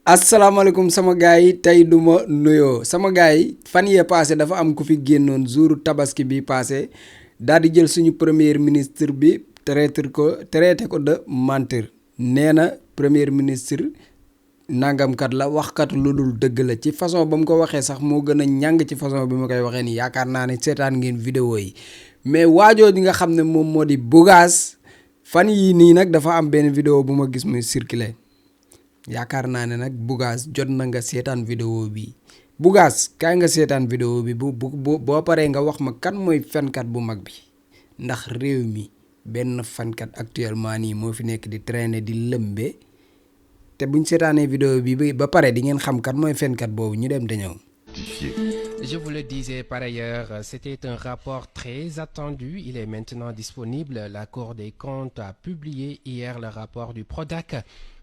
asalaamaaleykum sama gars yi tey du ma nuyoo sama gars yi fan yee passé dafa am ku fi génnoon jouru tabaski bi passé daal di jël suñu premier ministre bi traité ko de menteur nee na premier ministre nangamkat la waxkat lu dul dëgg la ci façon ba mu ko waxee sax moo gën a ñàng ci façon bi ma koy waxee nii yaakaar naa ne seetaan ngeen vidéo yi mais waajoo di nga xam ne moom moo di Bougass fan yii nii nag dafa am benn vidéo bu ma gis muy circuler yaakaar naa ne nag Bougass jot na nga seetaan vidéo bi Bougass kaay nga seetaan vidéo bi boo paree nga wax ma kan mooy fenkat bu mag bi ndax réew mi benn fenkat actuellement nii moo fi nekk di traîner di lëmbe te buñ seetaanee vidéo bi ba pare di ngeen xam kan mooy fenkat boobu ñu dem te ñëw. Je vous le disais par ailleurs, c'était un rapport très attendu. Il est maintenant disponible. La Cour des comptes a publié hier le rapport du PRODAC.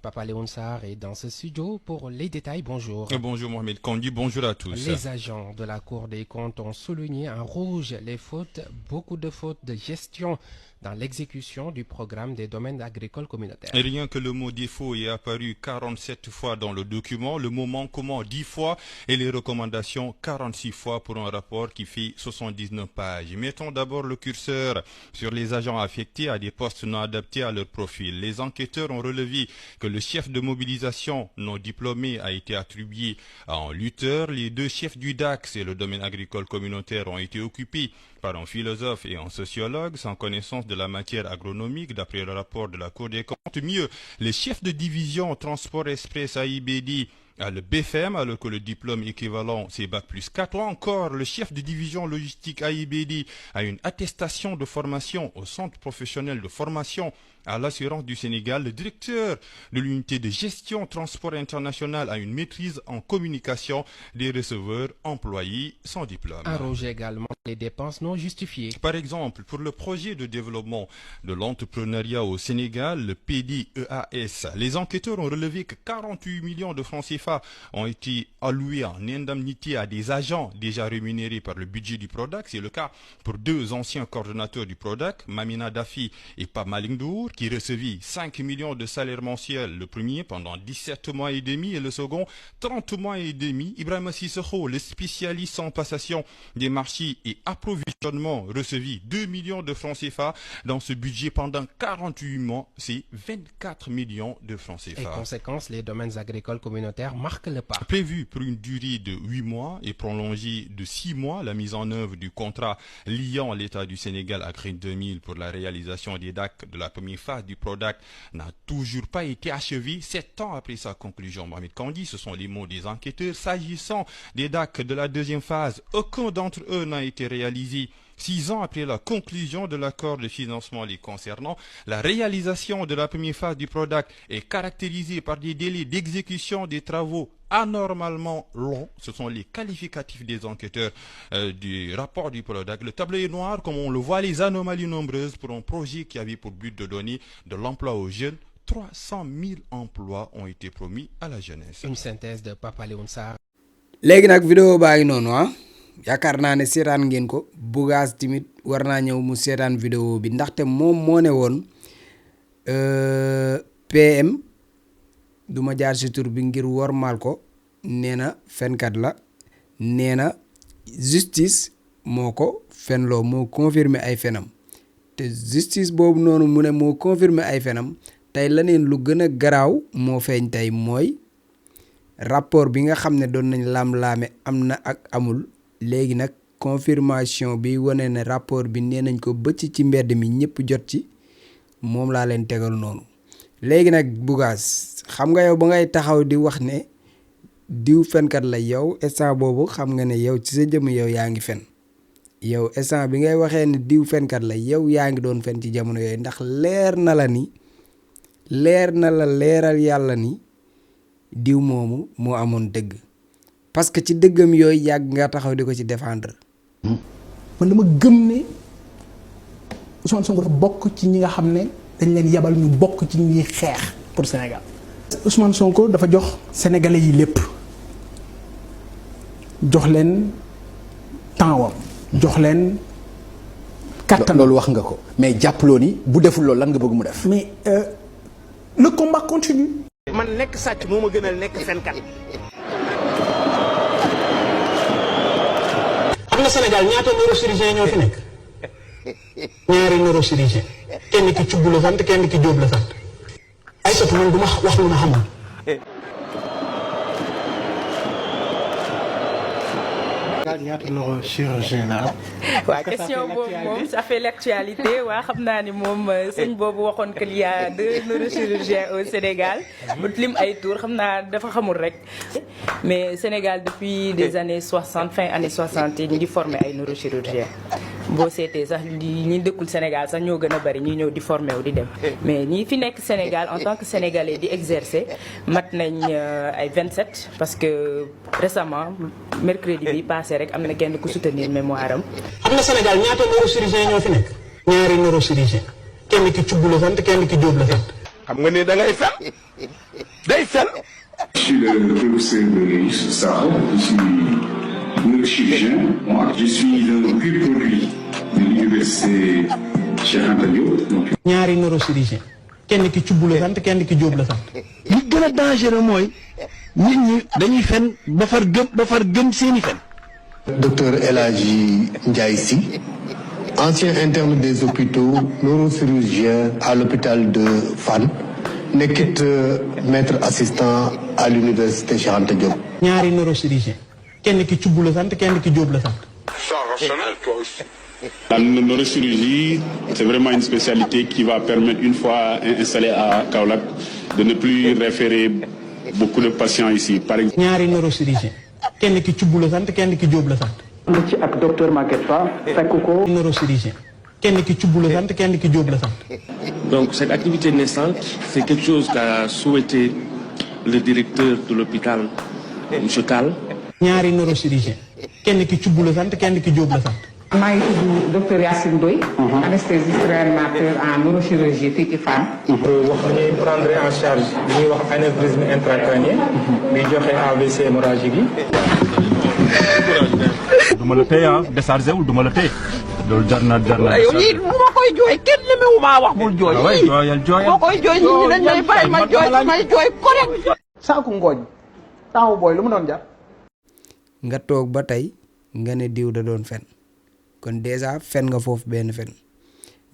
Papa Léon Sarr est dans ce studio pour les détails. Bonjour. Bonjour Mohamed Kandji, bonjour à tous. Les agents de la Cour des comptes ont souligné en rouge les fautes, beaucoup de fautes de gestion dans l'exécution du programme des domaines agricoles communautaires. Et rien que le mot défaut est apparu 47 fois dans le document, le mot manquement 10 fois et les recommandations 46 fois pour un rapport qui fait 79 pages. Mettons d'abord le curseur sur les agents affectés à des postes non adaptés à leur profil. Les enquêteurs ont relevé que le chef de mobilisation non diplômé a été attribué à un lutteur. Les deux chefs du DAC et le domaine agricole communautaire ont été occupés par un philosophe et un sociologue sans connaissance de la matière agronomique d'après le rapport de la Cour des comptes. Mieux, les chefs de division Transport Express AIBD à le BFM alors que le diplôme équivalent c'est Bac+4 ou encore le chef de division logistique AIBD a une attestation de formation au centre professionnel de formation à l'assurance du Sénégal. Le directeur de l'unité de gestion transport international a une maîtrise en communication des receveurs employés sans diplôme. Arroge également les dépenses non justifiées. Par exemple, pour le projet de développement de l'entrepreneuriat au Sénégal, le PDEAS, les enquêteurs ont relevé que 48 millions de francs CFA ont été alloués en indemnité à des agents déjà rémunérés par le budget du PRODAC. C'est le cas pour deux anciens coordonnateurs du PRODAC, Mamina Dafi et Pape Malindour, qui recevaient 5 millions de salaire mensuel, le premier pendant 17 mois et demi et le second 30 mois et demi. Ibrahima Sissoko, le spécialiste en passation des marchés et approvisionnement, recevait 2 millions de francs CFA dans ce budget pendant 48 mois, c'est 24 millions de francs CFA. Et conséquence, les domaines agricoles communautaires marquent le pas. Prévu pour une durée de 8 mois et prolongée de 6 mois, la mise en œuvre du contrat liant l'État du Sénégal à Green 2000 pour la réalisation des DAC de la première phase du PRODAC n'a toujours pas été achevée 7 ans après sa conclusion. Mohamed Kandji, ce sont les mots des enquêteurs. S'agissant des DAC de la deuxième phase, aucun d'entre eux n'a été réalisé. 6 ans après la conclusion de l'accord de financement les concernant, la réalisation de la première phase du PRODAC est caractérisée par des délais d'exécution des travaux anormalement longs. Ce sont les qualificatifs des enquêteurs du rapport du PRODAC. Le tableau est noir, comme on le voit, les anomalies nombreuses pour un projet qui avait pour but de donner de l'emploi aux jeunes. 300 000 emplois ont été promis à la jeunesse. Une synthèse de Papa Léon Sarr. léegi nag vidéo baa ngi noonu yaakaar naa ne seetaan ngeen ko Bougass tamit war naa ñëw mu seetaan vidéo bi ndaxte moom moo ne woon PM du ma jaar si tur bi ngir wormaal ko nee na fenkat la nee na justice moo ko fenloo moo confirmer ay fenam te justice boobu noonu mu ne moo confirmer ay fenam tey leneen lu gën a garaaw moo feeñ tey mooy rapport bi nga xam ne doon nañ laam-laame am na ak amul léegi nag confirmation bi wane ne rapport bi nee nañ ko bëcc ci mbedd mi ñëpp jot ci moom laa leen tegal noonu léegi nag Bougass xam nga yow ba ngay taxaw di wax ne diw fenkat la yow instant boobu xam nga ne yow ci sa jëm yow yaa ngi fen yow instant bi ngay waxee ne diw fenkat la yow yaa ngi doon fen ci jamono yooyu ndax leer na la leeral yàlla ni diw moomu moo amoon dëgg parce que ci dëggam yooyu yàgg nga taxaw di ko ci défendre. man dama gëm ne Ousmane Sonko dafa bokk ci ñi nga xam ne dañ leen yabal ñu bokk ci ñi xeex pour Sénégal. Ousmane Sonko dafa jox sénégalais yi lépp jox leen temps wam jox leen kattan. loolu wax nga ko mais jàppaloo ni bu deful loolu lan nga bëgg mu def. mais le combat continue. man nekk sàcc moo ma gënal nekk fenkat. xam nga Sénégal ñaata neurochirurgien ñoo fi nekk ñaari neurochirurgien kenn ki cubb la sant kenn ki jóob la sant ay sot man du ma wax lu ma xamul. ñaata neurochirurgien la am. waaw question boobu moom ça fait l'actualité waa xam naa ni moom sëñ boobu waxoon que il y a 2 neurochirurgiens au Sénégal ba lim ay tour xam naa dafa xamul rek mais Sénégal depuis des années 60 fin années 60 ñu ngi former ay neurochirurgiens boo seetee sax ñi dëkkul Sénégal sax ñoo gën a bari ñuy ñëw di former wu di dem mais ñi fi nekk Sénégal en tant que sénégalais di exercer mat nañ ay 27 parce que récemment mercredi bi passé rek am na kenn ku soutenir mémoire am. xam nga Sénégal ñaata neurochirurgien ñoo fi nekk ñaari neurochirurgien kenn ki cubb la sant kenn ki jóob la sant. xam nga ne da ngay fen day fen. Je suis le professeur Youssou Sakho, je suis neurochirurgien. Moi, je suis le pur produit de l'université Cheikh Anta Diop. ñaari neurochirurgien kenn ki cubb la sant kenn ki jóob la sant. li gën a dangereux mooy nit ñi dañuy fen ba far gëm seeni fen. Docteur El Hadji Ndiaye Sy, ancien interne des hôpitaux, neurochirurgien à l'hôpital de Fann, nekkit maître assistant à l'université Cheikh Anta Diop. ñaari neurochirurgien kenn ki cubb la sant kenn ki jóob la sant. La neurochirurgie, c'est vraiment une spécialité qui va permettre, une fois installée à Kaolack, de ne plus référer beaucoup de patients ici. Par exemple, ñaari neurochirurgien kenn ki cubb la sant kenn ki jóob la sant. ci ak docteur Maguette Fa fekk ko. neurochirurgien kenn ki cubb la sant kenn ki jóob la sant. Donc cette activité naissante, c'est quelque chose qu'a souhaité le directeur de l'hôpital, M. Kall. ñaari neurochirurgien kenn ki cubb la sant kenn ki jóob la sant. maa ngi tudd docteur Yacine Ndoye. anesthésiste réanimateur en neurochirurgie fii ci Fann. wax ñuy prendre en charge li ñuy wax anévrisme intracrânien. bi joxe AVC hémorragique yi. du ma la téye ah déchargé wul du ma la téye. loolu jar na. yow lii bu ma koy jooy kenn ñemewu maa wax bul jooy. waaw jooyal bu ma koy jooy nit ñi dañ may bàyyi ma jooy may jooy correct. saaku ngooñ taawu booy lu mu doon jar. nga toog ba tey nga ne diw da doon fen kon déjà fen nga foofu benn fen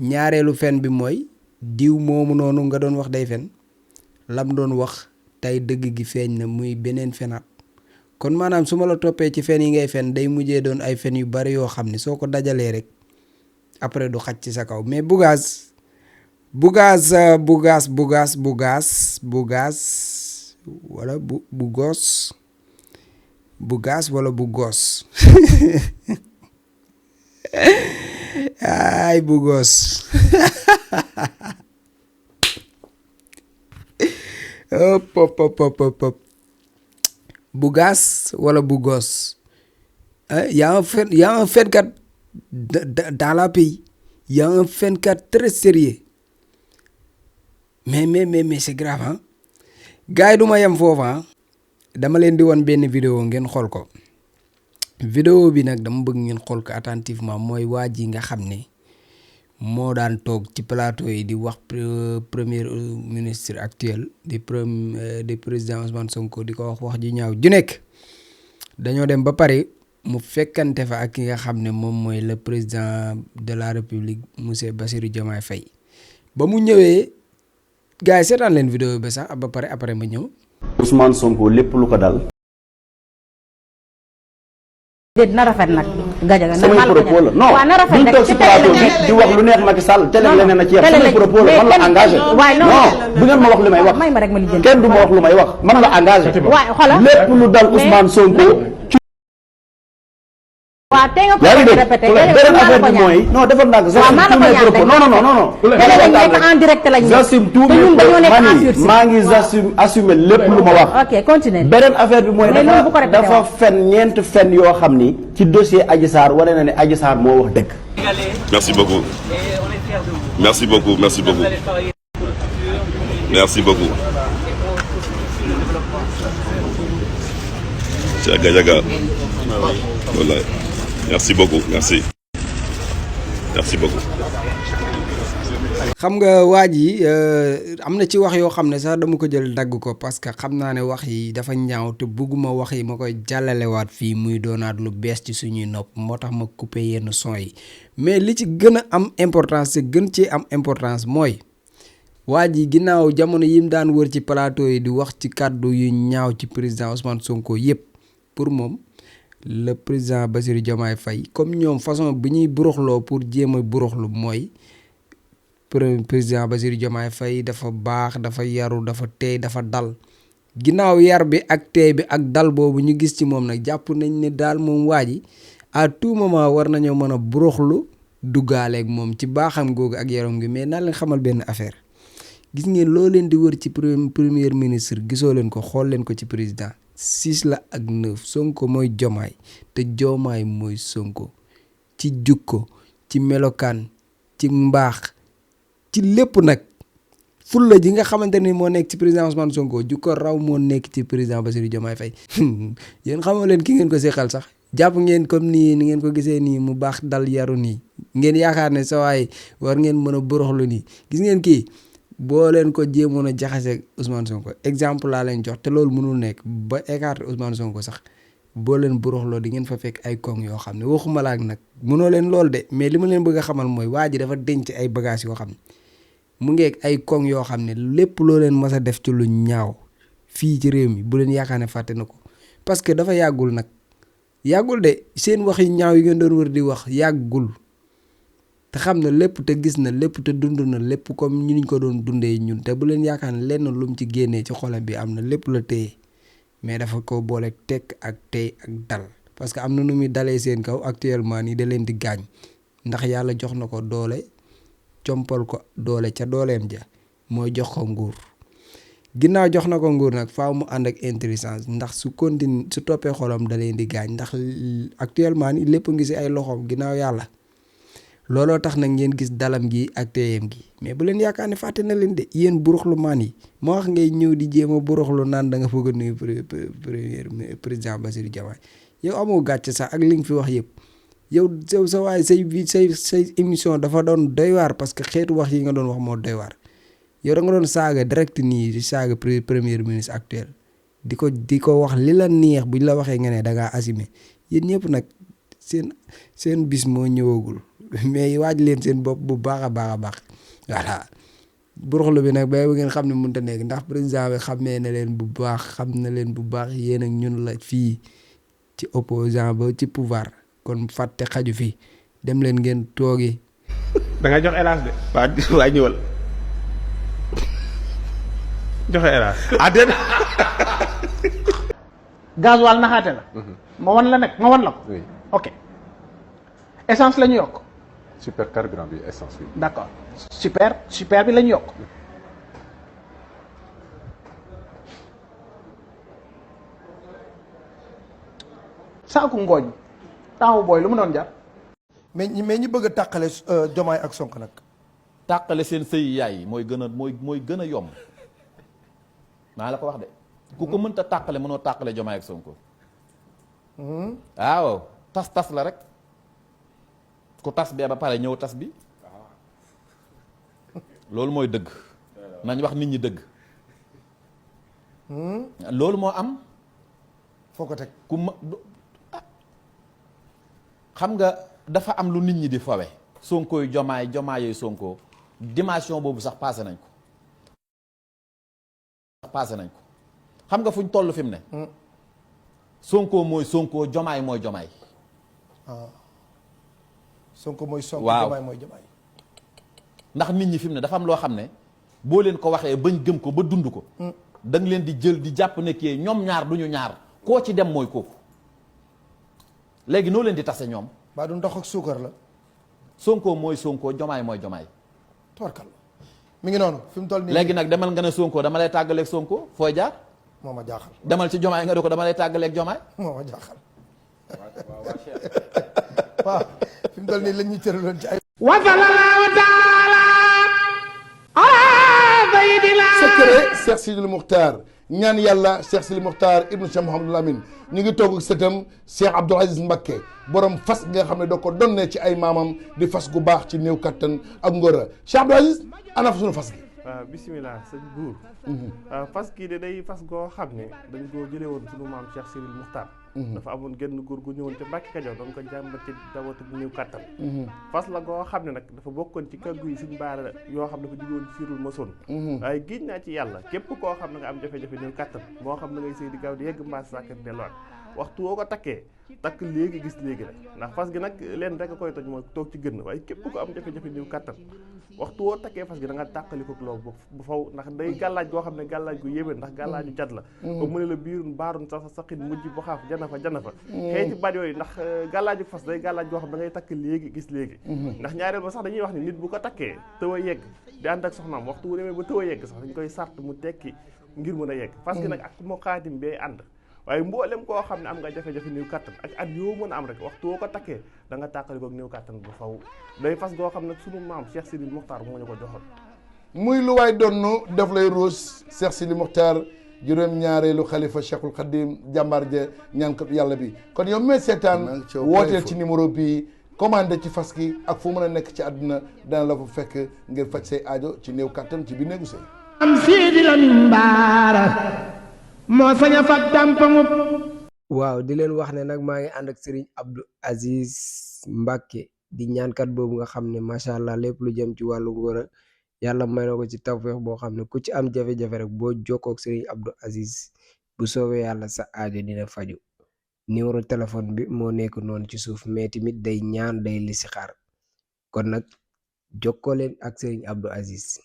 ñaareelu fen bi mooy diw moomu noonu nga doon wax day fen lam doon wax tey dëgg gi feeñ na muy beneen fenaat kon maanaam su ma la toppee ci fen yi ngay fen day mujjee doon ay fen yu bari yoo xam ne soo ko dajalee rek après du xaj ci sa kaw mais bugaas wala bu goos wala bu goos ay bu goos hop bu gaas wala bu goos y a un fenkat dans la pays y a un fenkat très sérieux mais c'est grave hein gars yi du ma yem foofa dama leen di won benn vidéo ngeen xool ko vidéo bi nag dama bëgg ngeen xool ko attentivement mooy waa ji nga xam ne moo daan toog ci plateau yi di wax premier ministre actuel di président Ousmane Sonko di ko wax ju ñaaw ju nekk dañoo dem ba pare mu fekkante fa ak ki nga xam ne moom mooy le président de la république monsieur Bassirou Diomaye Faye ba mu ñëwee gars yi seetaan leen vidéo bi sax ba pare après ma ñëw. Ousmane Sonko lépp lu ko dal. na rafet nag gajaga samay propos la non duñ toog si plateau di wax lu neex Macky Sall télé leneen a ci yem samay propos la man la engagé non bu ngeen ma wax li may wax may ma rek ma lijjanti kenn du ma wax lu may wax man la engagé lépp lu dal Ousmane Sonko waaw tey nga ko répété beneen affaire bi mooy non defal naa ko j'assume tous mes propos non en direct lañ j'assume tous mes propos maa ngi assumer lépp lu ma wax ok continue beneen affaire bi mooy dafa fen ñeent fen yoo xam ni ci dossier Adji Sarr wane na ne Adji Sarr moo wax dëgg. Merci beaucoup. Merci beaucoup, merci beaucoup. Merci beaucoup. Cheikh Gadiaga. Voilà. Merci beaucoup, merci. Merci beaucoup. xam nga waa ji am na ci wax yoo xam ne sax dama ko jël dagg ko parce que xam naa ne wax yi dafa ñaaw te bëgguma wax yi ma koy jàllalewaat fii muy doonaat lu bees ci suñuy nopp moo tax ma coupé yenn son yi mais li ci gën a am importance te gën ci am importance mooy waa ji ginnaaw jamono yi mu daan wër ci plateau yi di wax ci kàddu yu ñaaw ci président Ousmane Sonko yëpp pour moom le président Bassirou Diomaye Faye comme ñoom façon bi ñuy buruxloo pour jéem a buruxlu mooy président Bassirou Diomaye Faye dafa baax dafa yaru dafa teey dafa dal ginnaaw yar bi ak teey bi ak dal boobu ñu gis ci moom nag jàpp nañ ne daal moom waa ji à tout moment war nañoo mën a buruxlu duggaaleeg moom ci baaxam googu ak yaram gi mais naa leen xamal benn affaire gis ngeen loo leen di wër ci premier ministre gisoo leen ko xool leen ko ci président 6 la ak 9 Sonko mooy Diomaye te Diomaye mooy Sonko ci jukko ci melokaan ci mbaax ci lépp nag fulla ji nga xamante ni moo nekk ci président Ousmane Sonko jukko raw moo nekk ci président Bassirou Diomaye Faye yéen xamoo leen ki ngeen ko seqal sax jàpp ngeen comme nii ni ngeen ko gisee nii mu baax dal yaru nii ngeen yaakaar ne sa waay war ngeen mën a boroxlu nii gis ngeen kii boo leen ko jéemoon a jaxase Ousmane Sonko exemple laa leen jox te loolu mënul nekk ba écarter Ousmane Sonko sax boo leen buruxloo di ngeen fa fekk ay kong yoo xam ne waxuma la ak nag mënoo leen lool de mais li ma leen bëgg a xamal mooy waa ji dafa denc ay bagages yoo xam ne mu ngeeg ay kong yoo xam ne lépp loo leen mas a def ci lu ñaaw fii ci réew mi bu leen yaakaar ne fàtte na ko parce que dafa yàggul nag yàggul de seen wax yu ñaaw yi ngeen doon wër di wax yàggul te xam na lépp te gis na lépp te dund na lépp comme ñu niñ ko doon dundee ñun te bu leen yaakaar ne lenn lu mu ci génnee ci xolam bi am na lépp la téye mais dafa ko boole tekk ak tey ak dal parce que am na nu muy dalee seen kaw actuellement nii da leen di gaañ ndax yàlla jox na ko doole compal ko doole ca dooleem ja mooy jox ko nguur ginnaaw jox na ko nguur nag faaw mu ànd ak intelligence ndax su continue su toppee xolam da leen di gaañ ndax actuellement nii lépp ngi si ay loxoom ginnaaw yàlla looloo tax nag ngeen gis dalam gi ak teeyam gi mais bu leen yaakaar ne fàtte na leen de yéen buruxlu maan yi moo wax ngay ñëw di jéem a buruxlu naan da nga bëgg a nuyu premier président Bassirou Diomaye yow amoo gàcce sax ak li nga fi wax yëpp yow sa waay say émission dafa doon doy waar parce que xeetu wax yi nga doon wax moo doy waar yow da nga doon saaga direct nii di saaga premier ministre actuel di ko wax li la neex buñ la waxee nga ne da ngaa assumé yéen ñëpp nag seen bis moo ñëwagul mais waaj leen seen bopp bu baax a baax a baax voilà buruxlu bi nag bay ba ngeen xam ne mënut a nekk ndax président bi xamee na leen bu baax xam na leen bu baax yéen ak ñun la fii ci opposant ba ci pouvoir kon fàtte xaju fi dem leen ngeen toogi. da nga jox hélas de. waa ñëwal joxe hélas. déet. gasoil naxaate la. ma wan la nag ma wan la ko. oui ok essence la ñu yokk. super carburant bi essence bi. d'accord super bi la ñu yokk. saaku ngooñ taawu booy lu mu doon jar. mais ñi bëgg a tàqale Diomaye ak Sonko nag. tàqale seen sëy yaay yi mooy gën a yomb maa la ko wax de ku ko mënta tàqale mënoo tàqale Diomaye ak Sonko. waaw tas la rek ku tas bee ba pare ñëw tas bi loolu mooy dëgg nañ wax nit ñi dëgg. loolu moo am. foo ko teg ku ma xam nga dafa am lu nit ñi di fawe Sonko yu Diomaye yooyu Sonko dimension boobu sax passé nañ ko xam nga fuñ toll fi mu ne. Sonko mooy Sonko Diomaye mooy Diomaye. Sonko mooy Sonko. waaw Diomaye mooy Diomaye. ndax nit ñi fi mu ne dafa am loo xam ne boo leen ko waxee bañ gëm ko ba dund ko. da nga leen di jël di jàpp ne kii ñoom ñaar du ñu ñaar koo ci dem mooy kooku léegi noo leen di tase ñoom. ba du ndox ak suukar la. Sonko mooy Sonko Diomaye mooy Diomaye. tubarkal mi ngi noonu fi mu toll nii. léegi nag demal nga ne Sonko dama lay tàggaleeg Sonko fooy jaar. moo ma jaaxal. demal ci Diomaye nga ne ko dama lay tàggaleeg Diomaye. moo ma jaaxal. waaw fi mu toll nii lañ ñu tëraloon ci ay. Cheikh Sidil Muxtaar ñaan yàlla Cheikh Sidil Muxtaar ibnu Cheikh Mouhamadul Amin ñu ngi toog ak sëtam Cheikh Abdoul Aziz Mbacké borom fas nga xam ne doo ko donnee ci ay maamam di fas gu baax ci néew kattan ak ngóora Cheikh Abdoul Aziz ana fa sunu fas gi. waaw bisimilah sëñ buur fas kii de day fas goo xam ne dañ koo jëlee woon sunu maam Cheikh Sidil Muxtaar dafa amoon genn góor gu ñëwoon ca Mbàkke Kajoor doon ko jàmbat ci dawatu bu néew kàttan fas la goo xam ne nag dafa bokkoon ci kàggu yi suñ baara yoo xam dafa jóge woon ci Sirul Masoon waaye giñ naa ci yàlla képp koo xam ne nga am jafe-jafe néew kàttan moo xam na ngay sëy di gaaw di yegg mbaas sàkkat delluwaat waxtu woo ko takkee takk léegi gis léegi rek ndax fas gi nag leen rek a koy toj mooy toog ci gën waaye képp ko am jafe-jafe néew kàttan waxtu woo takkee fas gi da nga tàqali ko loolu bu faw ndax day gàllaaj goo xam ne gàllaaj gu yéwén ndax gàllaaju cat la ba mu ne la biirun baarun sa saqin mujj bu xaaf jana fa xeeti baat yooyu ndax gàllaaju fas day gàllaaj goo xam da ngay takk léegi gis léegi ndax ñaareel ba sax dañuy wax ni nit bu ko takkee tëw a yegg di ànd ak soxnaam waxtu wu demee ba tëw a yegg sax dañ koy sart mu tekki ngir mën a yegg fas gi nag ak moo xaatim bee ànd waaye mboolem koo xam ne am nga jafe-jafe néew kàttan ak at yoo mën a am rek waxtu woo ko takkee da nga tàqali ko néew kàttan bu faw day fas goo xam ne sunu maam Cheikh Sidil Muxtaar moo ñu ko joxoon muy lu waay donnu def lay ruus Cheikh Sidil Muxtaar juróom-ñaareelu xalifa Cheikhul Khadim jàmbaar ja ñaankat yàlla bi kon yow mee seetaan wooteel ci numéro bii commandé ci fas gi ak fu mën a nekk ci àdduna dana la fa fekk ngir faj say aajo ci néew kàttan ci biir néegu sëy am Sidi Lamine Bara moo sañ a fag tàmpaŋub waaw di leen wax ne nag maa ngi ànd ak Serigne Abdou Aziz Mbacké di ñaankat boobu nga xam ne macha allah lépp lu jëm ci wàllu ngóor yàlla may na ko ci tawfeex boo xam ne ku ci am jafe-jafe rek boo jokkoo ak Serigne Abdou Aziz bu soobee yàlla sa aajo dina faju numéro téléphone bi moo nekk noonu ci suuf mais tamit day ñaan day listixaar kon nag jokkoo leen ak Serigne Abdou Aziz